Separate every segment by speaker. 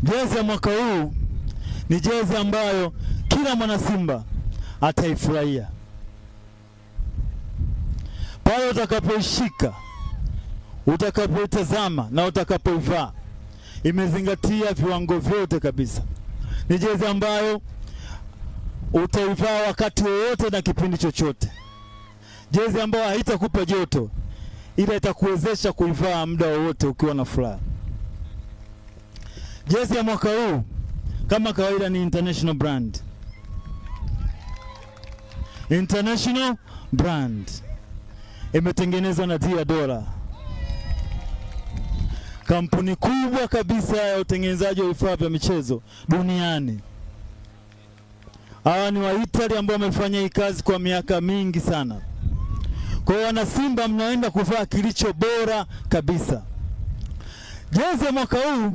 Speaker 1: Jezi ya mwaka huu ni jezi ambayo kila mwana Simba ataifurahia. Pale utakapoishika, utakapoitazama na utakapoivaa, imezingatia viwango vyote kabisa. Ni jezi ambayo utaivaa wakati wowote na kipindi chochote. Jezi ambayo haitakupa joto, ila itakuwezesha kuivaa muda wowote ukiwa na furaha. Jezi ya mwaka huu kama kawaida ni international brand. International brand imetengenezwa na Diadora, kampuni kubwa kabisa ya utengenezaji wa vifaa vya michezo duniani. Hawa ni wa Italy ambao wamefanya hii kazi kwa miaka mingi sana. Kwa hiyo wana Simba, mnaenda kuvaa kilicho bora kabisa. Jezi ya mwaka huu,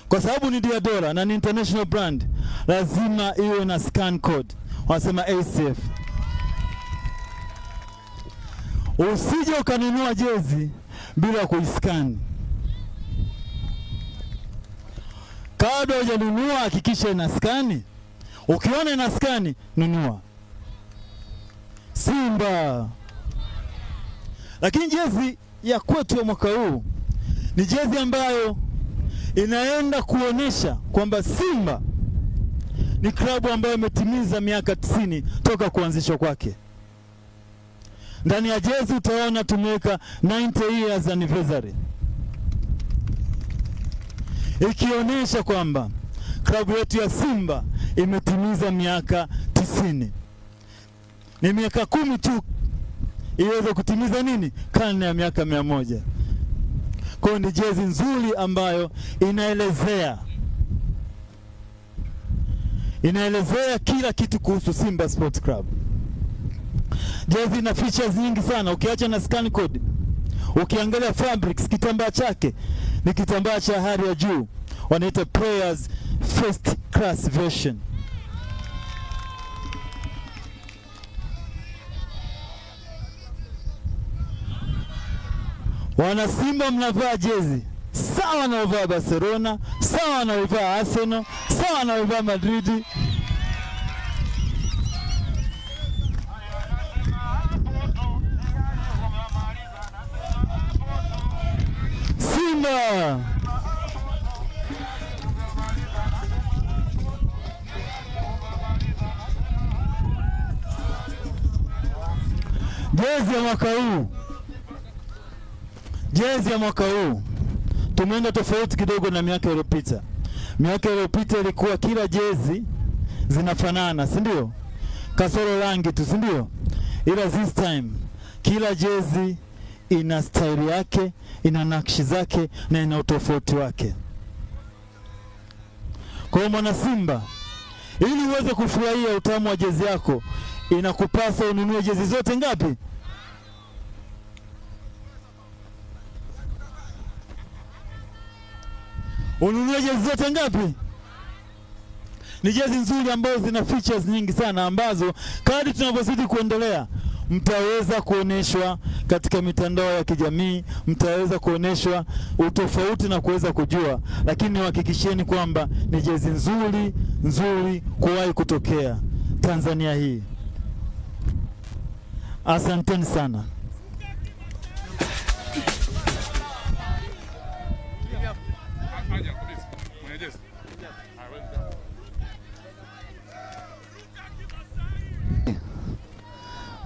Speaker 1: kwa sababu ni Diadora na ni international brand, lazima iwe na scan code, wanasema ACF. Usije ukanunua jezi bila kuiscan. Kabla hujanunua hakikisha ina scan. Ukiona ina scan, nunua. Simba. Lakini jezi ya kwetu ya mwaka huu ni jezi ambayo inaenda kuonesha kwamba Simba ni klabu ambayo imetimiza miaka 90 toka kuanzishwa kwake. Ndani ya jezi utaona tumeweka 90 years anniversary, ikionyesha kwamba klabu yetu ya Simba imetimiza miaka 90. Ni miaka 10 tu iweze kutimiza nini? Karne ya miaka 100. Kwa hiyo ni jezi nzuri ambayo inaelezea kila kitu kuhusu Simba Sports Club. Jezi ina features nyingi sana, ukiacha na scan code. Ukiangalia fabrics, kitambaa chake ni kitambaa cha hali ya juu, wanaita Players First Class version. Wana Simba mnavaa jezi sawa na uvaa Barcelona, sawa na uvaa Arsenal, sawa na uvaa Madrid. Simba. Jezi ya mwaka huu, jezi ya mwaka huu tumeenda tofauti kidogo na miaka iliyopita. Miaka iliyopita ilikuwa kila jezi zinafanana, si ndio? Kasoro rangi tu, si ndio? Ila this time kila jezi ina style yake, ina nakshi zake na ina utofauti wake. Kwa hiyo mwana Simba, ili uweze kufurahia utamu wa jezi yako, inakupasa ununue jezi zote ngapi? Ununue jezi zote ngapi? Ni jezi nzuri ambazo zina features nyingi sana, ambazo kadri tunavyozidi kuendelea mtaweza kuoneshwa katika mitandao ya kijamii, mtaweza kuoneshwa utofauti na kuweza kujua. Lakini niwahakikishieni kwamba ni jezi nzuri nzuri kuwahi kutokea Tanzania hii. Asanteni sana.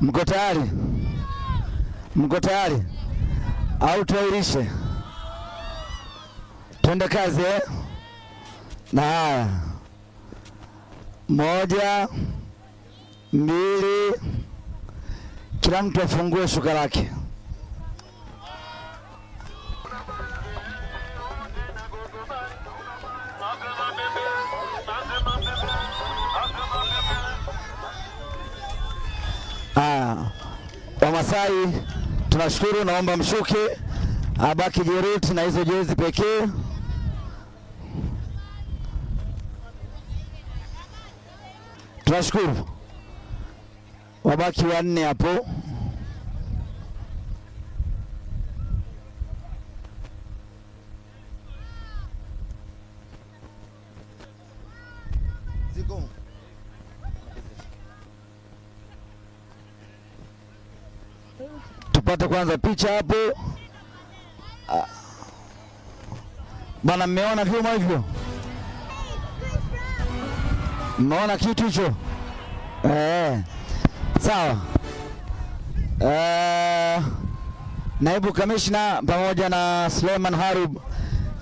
Speaker 2: Mko tayari? Mko tayari? Au tuahirishe? Twende kazi eh? Na haya. 1, 2, kila mtu afungue shuka lake. Wamasai tunashukuru, naomba mshuke, abaki Jeruti na hizo jezi pekee. Tunashukuru, wabaki 4 hapo. Ziko. Tupate kwanza picha hapo. Bana, mmeona vyuma hivyo? Mmeona kitu hicho? Sawa. Naibu Kamishna pamoja na Suleiman Harub,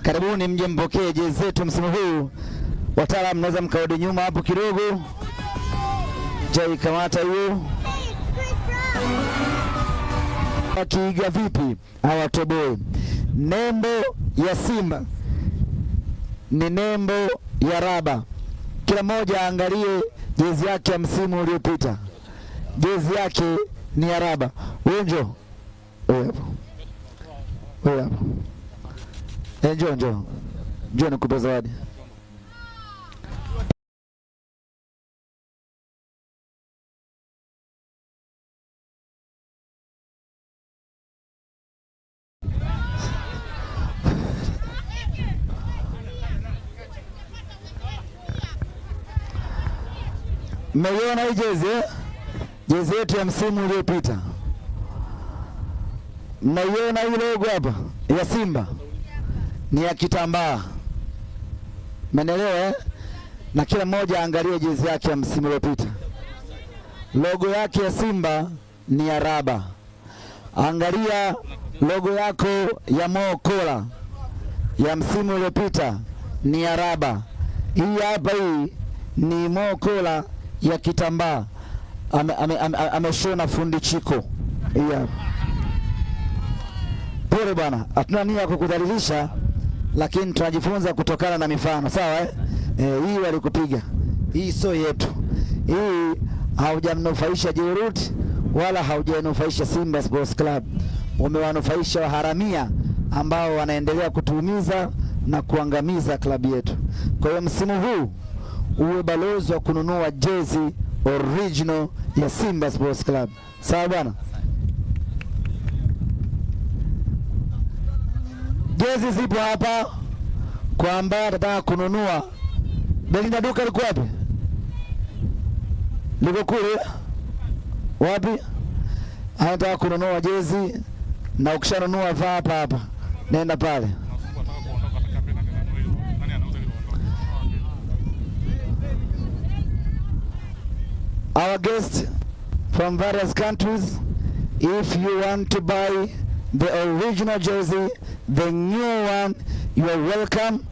Speaker 2: karibuni mje mpokee jezi zetu msimu huu. Wataalamu mnaweza mkarudi nyuma hapo kidogo. Jai, kamata hiyo. Wakiiga vipi hawatoboi. Nembo ya Simba ni nembo ya raba. Kila mmoja aangalie jezi yake ya msimu uliopita. Jezi yake ni ya raba. Wewe njoo. Wewe hapo. Wewe hapo. Njoo njoo. Njoo nikupe zawadi. Mmeiona hii jezi eh? Jezi yetu ya msimu uliopita. Mnaiona hii logo hapa ya Simba ni ya kitambaa. Mmenielewa eh? Na kila mmoja aangalie jezi yake ya msimu uliopita. Logo yake ya Simba ni ya raba. Angalia logo yako ya Mo Cola ya msimu uliopita ni ya raba. Hii hapa hii ni Mo Cola ya kitambaa. Ameshona fundi Chiko. Hii hapa. Pole bwana, hatuna nia ya kukudhalilisha, lakini tunajifunza kutokana na mifano, sawa eh? Hii walikupiga. Hii sio yetu. Hii haujamnufaisha Jerut wala haujanufaisha Simba Sports Club. Umewanufaisha waharamia ambao wanaendelea kutuumiza na kuangamiza klabu yetu. Kwa hiyo msimu huu uwe balozi wa kununua jezi original ya Simba Sports Club. Sawa bwana? Jezi zipo hapa kwa ambaye atataka kununua. Belinda, duka liko wapi? Liko kule. Wapi? Anataka kununua jezi, na ukishanunua vaa hapa hapa. Nenda pale. Our guests from various countries, if you want to buy the original jersey, the new one, you are welcome.